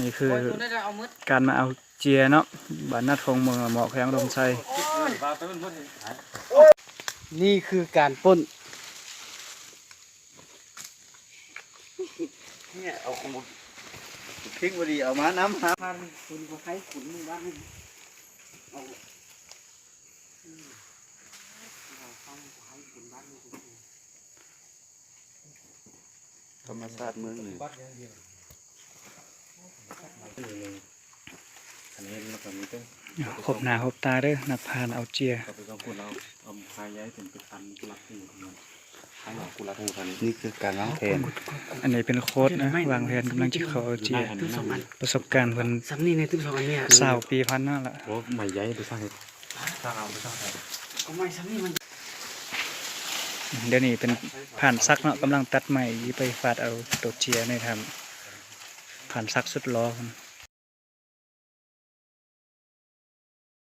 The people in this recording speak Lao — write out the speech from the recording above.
ນີ້ຄືການມາເອົາເຈຍເນາະ ບ້ານນາທົ່ງ ເມືອງລະເໝາະ ແຂວງອຸດົມໄຊ. ນີ້ຄືການປຸ້ນ ເອົາຂອງ ເພິ່ນບໍ່ດີເອົາມານຳ ຫາ ທຳມະຊາດເມືອງນີ້ ຄົບໜ້າຄົບຕາເດີ ນັກຜ່ານເອົາເຈຍ. ນີ້ຄືການວາງແຜນ ອັນນີ້ເປັນໂຄດນະ ວາງແຜນກຳລັງຈະເຂົ້າເອົາເຈຍ. ປະສົບການເພິ່ນຊາວປີຜ່ານມາລະ. ດຽວນີ້ເປັນຜ່ານສັກເນາະ ກຳລັງຕັດໄມ້ໄປຟາດເອົາໂຕເຈຍໃນຖ້ຳ ຜ່ານສັກສຸດຫຼໍ່.